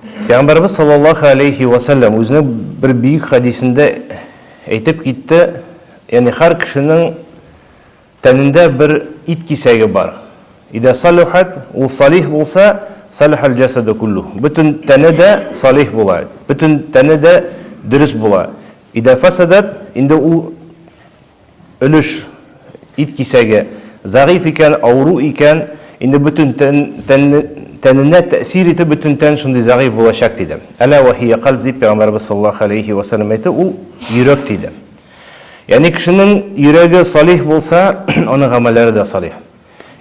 Пәйгамбәребез саллаллаһу алейхи ва сәлләм үзенең бер бөек хәдисендә әйтеп китте, ягъни һәр кешенең тәнендә бер ит кисәге бар. Идә салюхат, ул салих булса, салюхал җәсәду куллу. Бөтен тәне дә салих була, бөтен тәне дә дөрес була. Идә фасадат, инде ул өлеш ит кисәге зәгыйфь икән, авыру икән, инде бөтен тән, тән, тәненә тәэсир итеп, бөтен тән шундый зәгыйфь булачак, диде. Әлә вә һия кальб дип Пәйгамбәребез саллаллаһу алейһи вә сәлләм әйтте, ул йөрәк диде. Ягъни кешенең йөрәге салих булса, аның гамәлләре дә салих.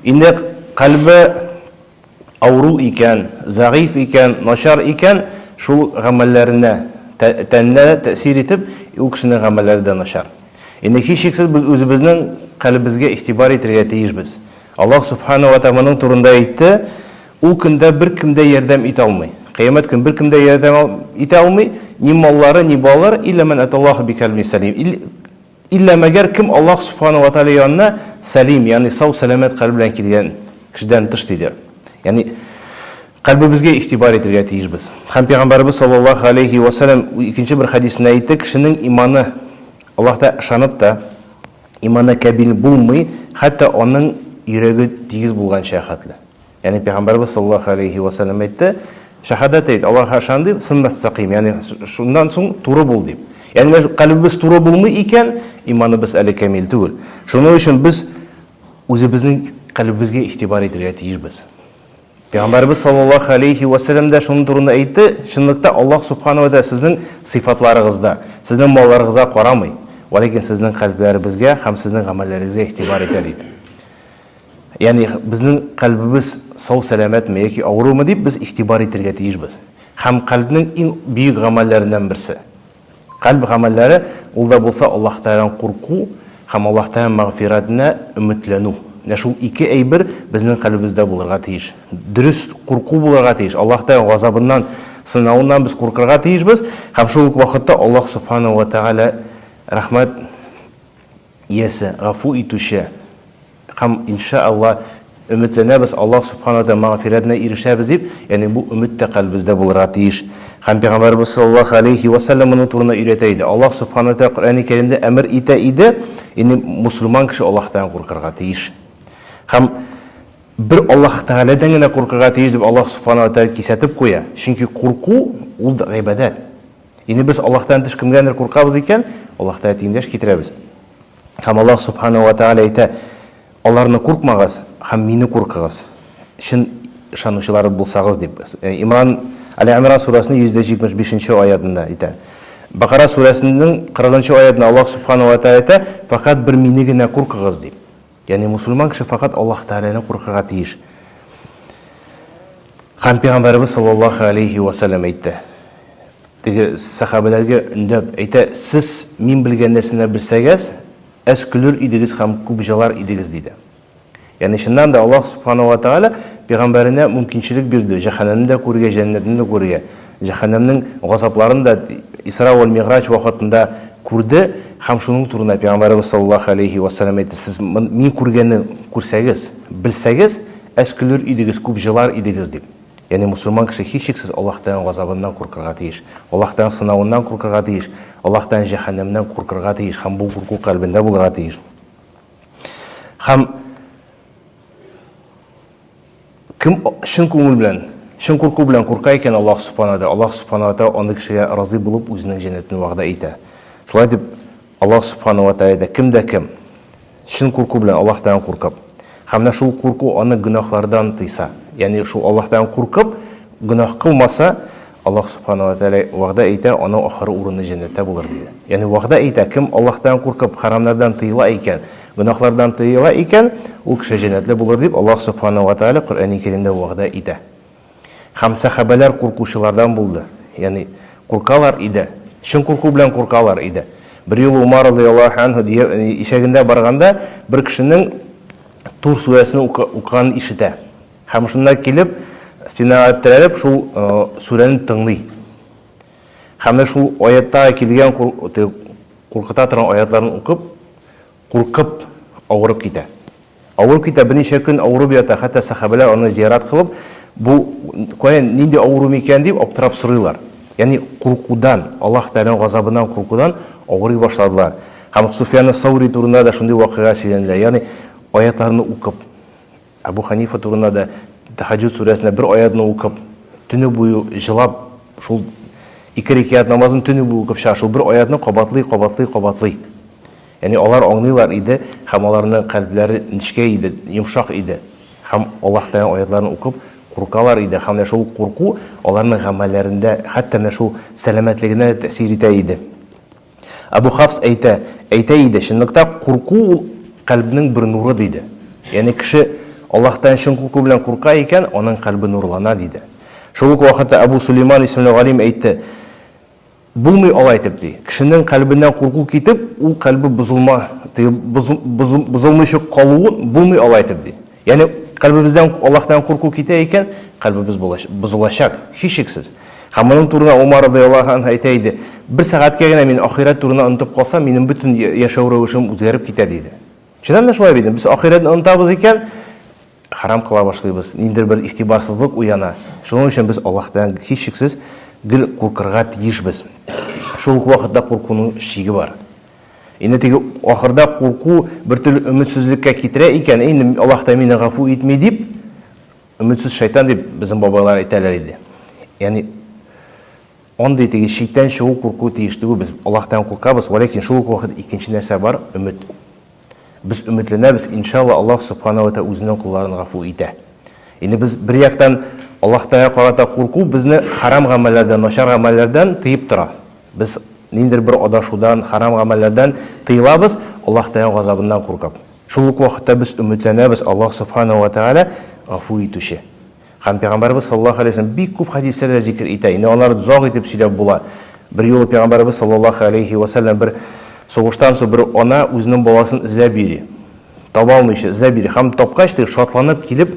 Инде кальбе авыру икән, зәгыйфь икән, начар икән, шул гамәлләренә, тәненә дә тәэсир итеп, ул кешенең гамәлләре дә начар. Инде һичшиксез без үзебезнең калебезгә игътибар итергә тиешбез. Аллаһ Субхана ва Тәгалә моның турында әйтте, Ул көндә беркем дә ярдәм итә алмый. Кыямәт көн беркем дә ярдәм итә алмый, ни маллары, ни балалары, илля мән аталлаһу бикальбин сәлим. Иллә мәгәр кем Аллаһ Сүбхәнәһү вә Тәгалә янына сәлим, ягъни сау-сәламәт кальб белән килгән кешедән тыш, диде. Ягъни кальбебезгә игътибар итергә тиешбез. Һәм Пәйгамбәребез саллаллаһу алейһи вә сәлләм икенче бер хәдисендә әйтте, кешенең иманы Аллаһта ышанып та, иманы кәбил булмый, хәтта аның йөрәге тигез булганча хәтле. Ягъни Пәйгамбәребез саллаллаһу алейһи вә сәлләм әйтте, шәһадәт әйт, Аллаһка ышан дип, суммәстәкыйм, ягъни шуннан соң туры бул дип. Ягъни менә кальбебез туры булмый икән, иманыбыз әле камил түгел. Шуның өчен без үзебезнең кальбебезгә игътибар итергә тиешбез. Пәйгамбәребез саллаллаһу алейһи вә сәлләм дә шуның турында әйтте, чынлыкта Аллаһ субхана ва тәгалә сезнең сыйфатларыгызда, сезнең малларыгызга карамый, вәләкин сезнең кальбләребезгә һәм сезнең гамәлләрегезгә игътибар итә диде. Ягъни безнең кальбебез сау-сәламәтме яки авырумы дип без игътибар итергә тиешбез. Һәм кальбнең иң бөек гамәлләреннән берсе. Кальб гамәлләре, ул да булса Аллаһ Тәгаләдән курку һәм Аллаһ Тәгаләнең мәгъфирәтенә өметләнү. Менә шул ике әйбер безнең кальбебездә булырга тиеш. Дөрес курку булырга тиеш. Аллаһ Тәгалә газабыннан, сынавыннан без куркырга тиешбез һәм шул ук вакытта Аллаһ Субханаһу ва Тәгалә рәхмәт иясе, гафу итүче һәм, инша Алла, өметләнәбез, Аллаһ Субхана ва Тәгалә мәгъфирәтенә ирешәбез дип, ягъни бу өмет тә кальбебездә булырга тиеш. Һәм Пәйгамбәребез саллаллаһу алейһи ва сәлләм моның турында өйрәтә иде. Аллаһ Субхана ва Тәгалә Коръәни Кәримдә әмер итә иде, инде мусульман кеше Аллаһтан куркырга тиеш. Һәм бер Аллаһ Тәгаләдән генә куркырга тиеш дип Аллаһ Субхана ва Тәгалә кисәтеп куя. Чөнки курку ул гыйбадәт. Инде без Аллаһтан тыш кемгәдер куркабыз икән, Аллаһ Тәгалә тиңдәш китерәбез. Һәм Аллаһ Субханаһу ва Тәгалә әйтә, Аларны куркмагыз һәм мине куркыгыз, чын ышанучылар булсагыз, дип. Имран, Али Имран сүрәсенең 175 нче аятында әйтә. Бакара сүрәсенең 40 нчы аятында Аллаһ Субханаһу ва Тәгалә әйтә, Фәкать бер мине генә куркыгыз, дип. Ягъни мусульман кеше фәкать Аллаһ Тәгаләне куркырга тиеш. Һәм Пәйгамбәребез саллаллаһу алейһи ва сәлләм әйтте. Теге сәхабәләргә өндәп әйтә, сез мин белгән нәрсәне белсәгез, әз көлер идегез һәм күп җылар идегез, диде. Ягъни чыннан да Аллаһ субхана ва тааля пәйгамбәренә мөмкинчелек бирде җәһәннәмне дә күрергә, җәннәтне дә күрергә. Җәһәннәмнең газапларын да Исра вәл Миграҗ вакытында күрде һәм шуның турында пәйгамбәребез саллаллаһу алейһи ва сәлләм әйтте, сез мин күргәнне күрсәгез, белсәгез, әз көлер идегез, күп җылар идегез, дип. Ягъни мусульман кеше һичшиксез Аллаһ Тәгаләнең газабыннан куркырга тиеш, Аллаһ Тәгаләнең сынавыннан куркырга тиеш, Аллаһ Тәгаләнең җәһәннәмнән куркырга тиеш һәм бу курку кальбендә булырга тиеш. Һәм кем чын күңел белән, чын курку белән курка икән Аллаһ Субхана ва Аллаһ Субхана ва андый кешегә разый булып үзенең җәннәтен вәгъдә итә. Шулай итеп, Аллаһ Субхана ва Тәгалә кем дә кем чын курку белән Аллаһтан куркып, һәм менә шул курку аны гөнаһлардан тыйса, ягъни шул Аллаһтан куркып, гөнаһ кылмаса, Аллаһ Субхана ва Тәгалә вәгъдә итә, аның ахыры урыны җәннәттә булыр, диде. Ягъни вәгъдә итә, кем Аллаһтан куркып, харамнардан тыела икән, гөнаһлардан тыела икән, ул кеше җәннәтле булыр дип Аллаһ Субхана ва Тәгалә Коръәни Кәримдә вәгъдә итә. Һәм сәхабәләр куркучылардан булды. Ягъни куркалар иде. Чын курку белән куркалар иде. Бер юлы Умар радыяллаһу анһу ишәгендә барганда бер кешенең Тур сүрәсен укыганын ишетә. Һәм шунда килеп, стенага терәлеп, шул сүрәне тыңлый. Һәм менә шул аятта килгән куркыта торган аятларны укып, куркып, авырып китә. Авырып китә, берничә көн авырып ята, хәтта сәхабәләр аны зиярат кылып, Бу кая нинди авыру микән дип аптырап сорыйлар. Ягъни куркудан, Аллаһ Тәгаләнең газабыннан куркудан авырый башладылар. Һәм Суфьян Саури турында да шундый вакыйга сөйләнелә. Ягъни аятларны укып, Әбу Ханифа турында да Тәһәҗҗүд сүрәсендә бер аятны укып, төне буе җылап, шул ике рикәгать намазын төне буе укып чыга, шул бер аятны кабатлый, кабатлый, кабатлый. Ягъни алар аңлыйлар иде һәм аларның кальбләре нечкә иде, йомшак иде. Һәм Аллаһ Тәгаләнең аятларын укып куркалар иде. Һәм менә шул курку аларның гамәлләрендә, хәтта менә шул сәламәтлегенә дә тәэсир итә иде. Әбу Хафс әйтә, әйтә иде, чынлыкта курку ул кальбнең бер нуры, диде. Ягъни кеше Аллаһтан чын курку белән курка икән, аның кальбе нурлана, диде. Шул ук вакытта Әбу Сулейман исемле галим әйтте, Булмый алай итеп, ди. Кешенең кальбеннән курку китеп, ул кальбе бозылма, теге бозылмыйча калуы булмый алай итеп, ди. Ягъни кальбебездән Аллаһтан курку китә икән, кальбебез бозылачак, һичшиксез. Һәм моның турында Умар радыяллаһу анһу әйтә иде, Бер сәгатькә генә мин ахирәт турында онытып калсам, минем бөтен яшәү рәвешем үзгәреп китә, диде. Чыннан да шулай бит. Без ахирәтне онытабыз икән, харам кыла башлыйбыз, ниндидер бер игътибарсызлык уяна. Шуның өчен без Аллаһтан һичшиксез гел куркырга тиешбез. Шул ук вакытта куркуның чиге бар. Инде теге ахырда курку бер төрле өметсезлеккә китерә икән, инде Аллаһ та мине гафу итми дип, өметсез шайтан дип безнең бабайлар әйтәләр иде. Ягъни андый теге чиктән чыгу курку тиеш түгел, без Аллаһтан куркабыз, вәләкин шул ук вакыт икенче нәрсә бар, өмет. Без өметләнәбез, иншалла, Аллаһ субхана ва тәгалә үзенең колларын гафу итә. Инде без бер яктан Аллаһ Тәгаләгә карата курку безне харам гамәлләрдән, начар гамәлләрдән тыеп тора. Без ниндидер бер адашудан, харам гамәлләрдән тыелабыз, Аллаһ Тәгалә газабыннан куркып. Шул ук вакытта без өметләнәбез, Аллаһ Субханаһу ва Тәгалә гафу итүче. Һәм Пәйгамбәребез саллаллаһу алейһи ва сәлләм бик күп хәдисләрдә зикер итә. Инде алар озак итеп сөйләп була. Бер юлы Пәйгамбәребез саллаллаһу алейһи ва сәлләм бер сугыштан соң бер ана үзенең баласын эзләп йөри. Таба алмыйча эзләп йөри. Һәм тапкач, теге шатланып килеп,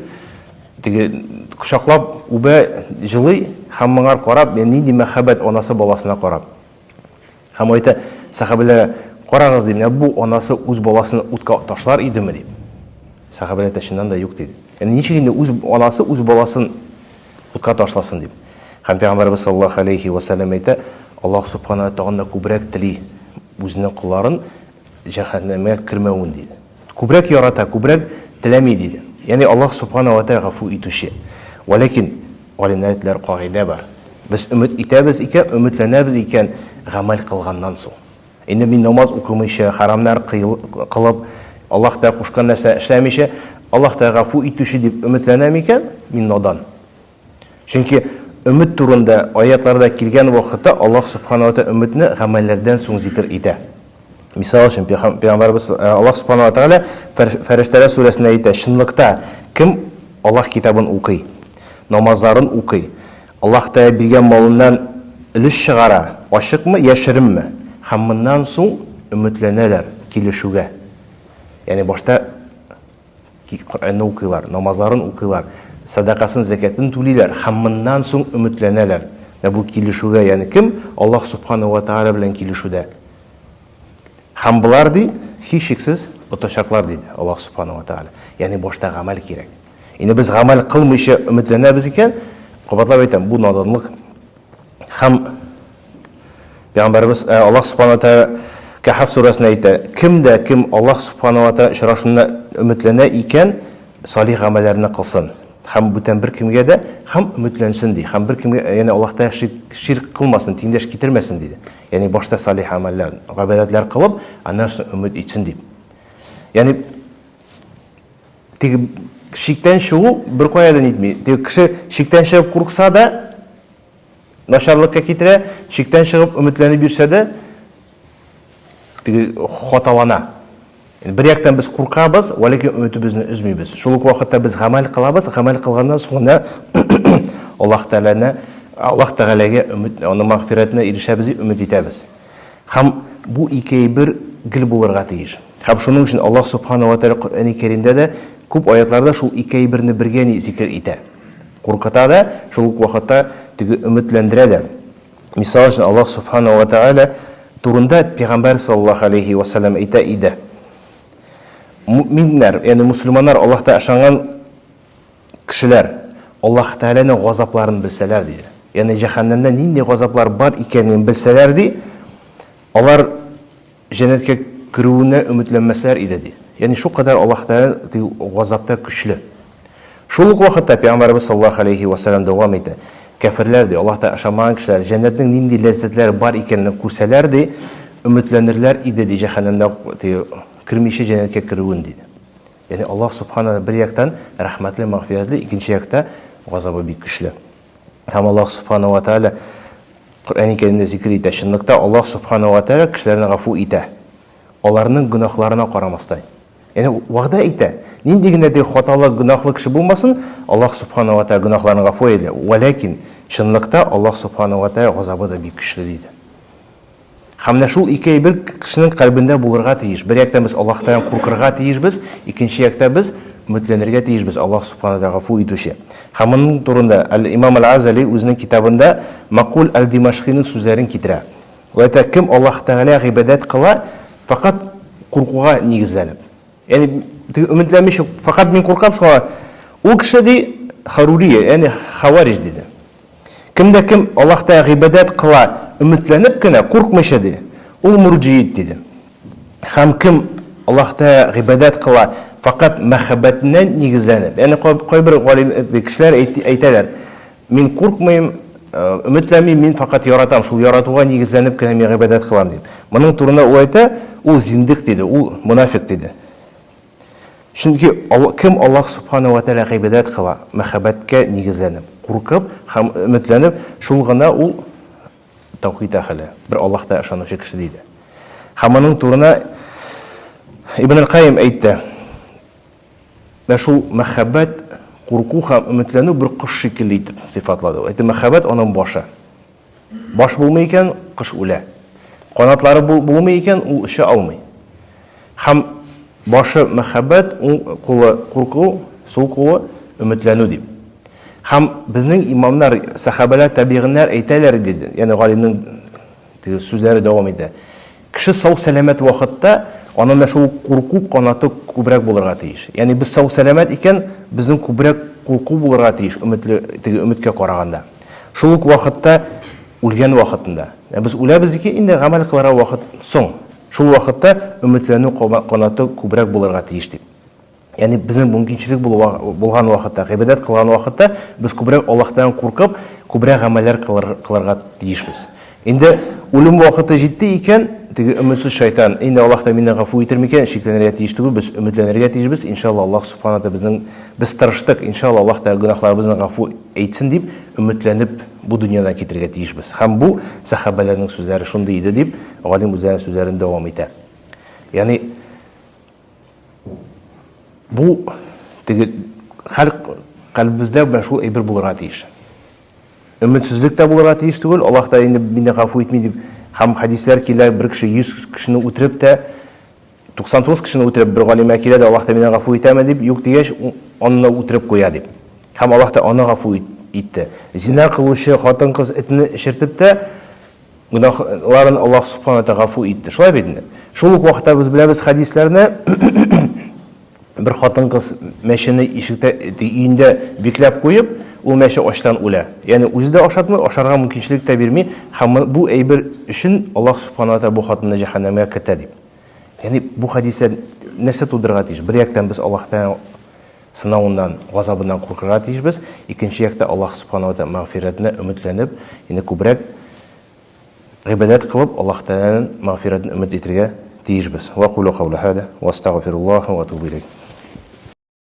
теге кочаклап үбә, җылый һәм моңар карап, нинди мәхәббәт анасы баласына карап. Һәм әйтә сәхабәләргә, карагыз, ди, менә бу анасы үз баласын утка ташлар идеме, дип. Сәхабәләр әйтә, чыннан да юк, диде. Ягъни ничек инде үз анасы үз баласын утка ташласын, дип. Һәм пәйгамбәребез саллаллаһу алейхи ва сәлләм әйтә, Аллаһ субхана тагын да күбрәк тели үзенең колларын җәһәннәмгә кермәвен, диде. Күбрәк ярата, күбрәк теләми, диде. Ягъни Аллаһ субхана ва тәгалә гафу итүче. Вәләкин галимнәр әйтәләр, кагыйдә бар. Без өмет итәбез икән, өметләнәбез икән, гамәл кылганнан соң. Инде мин намаз укымыйча, харамнар кылып, Аллаһ Тәгалә кушкан нәрсә эшләмичә, Аллаһ Тәгалә гафу итүче дип өметләнәм икән, мин надан. Чөнки өмет турында аятларда килгән вакытта Аллаһ Субхана ва Тәгалә өметне гамәлләрдән соң зикер итә. Мисал өчен, Пәйгамбәребез э, Аллаһ Субхана ва Тәгалә Фәрештәләр сүрәсендә әйтә, чынлыкта кем Аллаһ китабын укый, намазларын укый, Аллаһ Тәгалә биргән малыннан өлеш чыгара, ачыкмы, яшеренме? Һәм моннан соң өметләнәләр килешүгә. Ягъни башта Коръәнне укыйлар, намазларын укыйлар, сәдакасын, зәкятын түлиләр һәм моннан соң өметләнәләр. Менә бу килешүгә, ягъни кем? Аллаһ Субхану ва Тааля белән килешүдә. Һәм болар ди, һичшиксез отачаклар, диде Аллаһ Субхану ва Тааля. Ягъни башта гамәл кирәк. Инде без гамәл кылмыйча өметләнәбез икән, кабатлап әйтәм, бу наданлык. Һәм Пәйгамбәребез э, Аллаһ Субхану ва Кәһф сүрәсендә әйтә, кем дә кем Аллаһ Субхану ва Тааля очрашуына өметләнә икән, салих гамәлләрне кылсын. Һәм бүтән бер кемгә дә һәм өметләнсен ди. Һәм бер кемгә, ягъни Аллаһ Тәгалә ширк кылмасын, тиңдәш китермәсен диде. Ягъни башта салих гамәлләр, гыйбадәтләр кылып, аннан соң өмет итсен дип. Ягъни теге шиктән чыгу бер кая да нитми. Теге кеше шиктән чыгып куркса да, начарлыкка китерә, чиктән чыгып өметләнеп йөрсә дә, теге хаталана. Бер яктан без куркабыз, вәләкин өметебезне өзмибез. Шул ук вакытта без гамәл кылабыз, гамәл кылганнан соң гына Аллаһ Тәгаләне, Аллаһ Тәгаләгә өмет, аның мәгъфирәтенә ирешәбез дип өмет итәбез. Һәм бу ике әйбер гел булырга тиеш. Һәм шуның өчен Аллаһ Субхана ва Тәгалә Коръәни Кәримдә дә күп аятларда шул ике әйберне бергә ни зикер итә. Куркыта да, шул ук вакытта теге өметләндерә дә. Мисал өчен, Аллаһ Субхана ва Тәгалә турында Пәйгамбәр саллаллаһу алейһи ва сәлләм әйтә иде. Мөэминнәр, ягъни мусульманнар, Аллаһта ышанган кешеләр, Аллаһ Тәгаләнең газапларын белсәләр, диде. Ягъни җәһәннәмдә нинди газаплар бар икәнен белсәләр, ди, алар җәннәткә керүенә өметләнмәсләр иде, ди. Ягъни шулкадәр Аллаһ Тәгалә ди газапта көчле. Шул ук вакытта Пәйгамбәребез саллаллаһу алейһи ва сәлләм дәвам итә. Кәферләр, ди, Аллаһ Тәгалә ышанмаган кешеләр җәннәтнең нинди ләззәтләре бар икәнен күрсәләр, ди, өметләнерләр иде, ди, җәһәннәмдә кермичә җәннәткә керүен, диде. Ягъни Аллаһ Субхана бер яктан рәхмәтле, мәгъфирәтле, икенче якта газабы бик көчле. Һәм Аллаһ Субхана ва Тааля Коръән Кәримдә зикер итә, чынлыкта Аллаһ Субхана ва Тааля кешеләрне гафу итә. Аларның гөнаһларына карамастан. Ягъни вәгъдә итә. Нинди генә дә хаталы, гөнаһлы кеше булмасын, Аллаһ Субхана ва Тааля гөнаһларын гафу әйлә. Вәләкин чынлыкта Аллаһ Субхана ва Тааля газабы да бик көчле диде. Һәм менә шул ике әйбер кешенең кальбендә булырга тиеш. Бер яктан без Аллаһтан куркырга тиешбез, икенче якта без өметләнергә тиешбез, Аллаһ Субхана тәгалә гафу итүче. Һәм моның турында Әл-Имам Әл-Азали үзенең китабында Макуль Әл-Димашкиның сүзләрен китерә. Ул әйтә, кем Аллаһ Тәгалә гыйбадәт кыла, фәкать куркуга нигезләнеп. Ягъни теге өметләнмичә, фәкать мин куркам шуңа. Ул кеше ди, харурия, ягъни хавариж диде. Кем дә кем Аллаһ Тәгалә гыйбадәт кыла өметләнеп кенә, куркмыйча ди, ул мурҗиит диде. Һәм кем Аллаһ Тәгалә гыйбадәт кыла фәкать мәхәббәтенә нигезләнеп, ягъни кайбер галим кешеләр әйтәләр, мин куркмыйм, өметләнмим, мин фәкать яратам, шул яратуга нигезләнеп кенә мин гыйбадәт кылам дип. Моның турында ул әйтә, ул зиндык диде, ул монафик диде. Чөнки кем Аллаһ Субхана ва Тәгалә гыйбадәт кыла, мәхәббәткә нигезләнеп, куркып һәм өметләнеп, шул гына ул таухид әһеле, бер Аллаһта ышанучы кеше диде. Һәм моның турына Ибн Аль-Каим әйтте. Менә шул мәхәббәт, курку һәм өметләнү бер кош шикелле итеп сыйфатлады. Әйтте, мәхәббәт аның башы. Баш булмый икән, кош үлә. Канатлары булмый икән, ул оча алмый. Һәм башы мәхәббәт, уң кулы курку, сул кулы өметләнү дип. Һәм безнең имамнар, сәхабәләр, табигыннар әйтәләр диде. Ягъни галимнең теге сүзләре дәвам итә. Кеше сау-сәламәт вакытта аның менә шул курку канаты күбрәк булырга тиеш. Ягъни без сау-сәламәт икән, безнең күбрәк курку булырга тиеш өметле теге өметкә караганда. Шул ук вакытта үлгән вакытында. Ә без үләбез икән, инде гамәл кылырга вакыт соң. Шул вакытта өметләнү канаты күбрәк булырга тиеш дип. Ягъни безнең мөмкинчелек булган вакытта, гыйбадәт кылган вакытта без күбрәк Аллаһтан куркып, күбрәк гамәлләр кылырга тиешбез. Инде үлем вакыты җитте икән, теге өметсез шайтан, инде Аллаһ та мине гафу итер микән, шикләнергә тиеш түгел, без өметләнергә тиешбез. Иншалла, Аллаһ субхана тәгалә безнең без тырыштык, иншалла, Аллаһ та гөнаһларыбызны гафу әйтсен дип, өметләнеп бу дөньядан китергә тиешбез. Һәм бу сәхабәләрнең сүзләре шундый иде дип, галим үзләренең сүзләрен дәвам итә. Ягъни Бу теге хәл кальбебездә менә шул әйбер булырга тиеш. Өметсезлек тә булырга тиеш түгел, Аллаһ та инде мине гафу итми дип һәм хәдисләр килә, бер кеше 100 кешене үтереп тә 99 кешене үтереп бер галимә килә дә Аллаһ та мине гафу итәме дип, юк дигәч, аны үтереп куя дип. Һәм Аллаһ та аны гафу итте. Зина кылучы хатын-кыз этне эчертеп тә Гөнаһларын Аллаһ Субхана тәгалә гафу итте. Шулай бит инде. Шул ук вакытта без беләбез хәдисләрне бер хатын-кыз мәчене ишектә өендә бикләп куеп, ул мәче ачтан үлә. Ягъни үзе дә ашатмый, ашарга мөмкинчелек тә бирми һәм бу әйбер өчен Аллаһ Субхана тәгалә бу хатынны җәһәннәмгә кертә дип. Ягъни бу хәдисләр нәрсә тудырырга тиеш? Бер яктан без Аллаһ Тәгалә сынавыннан, газабыннан куркырга тиешбез. Икенче якта Аллаһ Субхана ва Тәгалә мәгъфирәтенә өметләнеп, инде күбрәк гыйбадәт кылып, Аллаһ Тәгаләнең мәгъфирәтен өмет итергә тиешбез. Ва кулу каули һада ва астагфируллаһа ва атубу иләйһ.